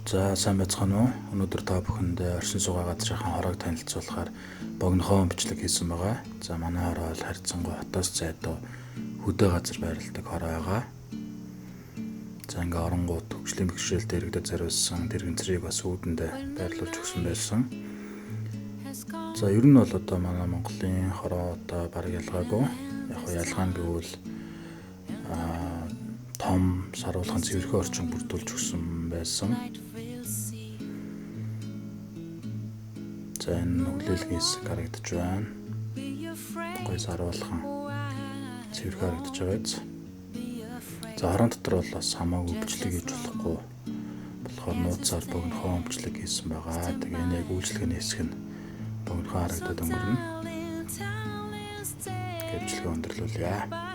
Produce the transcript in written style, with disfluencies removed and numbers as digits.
За, сайн байцгаана уу? Өнөөдөр та бүхэнд оршин суугаа газрынхаа хороог танилцуулахаар богинохон бичлэг хийсэн байгаа. За, манай хороо бол харьцангуй хотоос зайдуу хөдөө газар байрладаг хороо байгаа. За, ингээ оронгууд хөгжлийн бэрхшээлтэй иргэдэд зориулсан тэрэгэн цэрийг бас үүдэндээ байрлуулж өгсөн байсан. За, ер нь бол одоо манай Монголын хороо одоо бараг ялгаагүй. Яг хоо ялгаа нь гэвэл том саруулхан цэвэрхэн орчин бүрдүүлж өгсөн байсан. За, энэ хүлээлгийн хэсэг харагдаж байна. Гой саруулхан цэвэрхэн харагдаж байгаа биз. За, хорон дотор бол бас хамаагүй бичлэг хийж болохгүй болохоор нууцаар богинохон бичлэг хийсэн байгаа. Тэгээ энэ яг үйлчлэгээний хэсэг нь богинохон харагдаад өнгөрнө. Бичлэгээ өндөрлүүлье.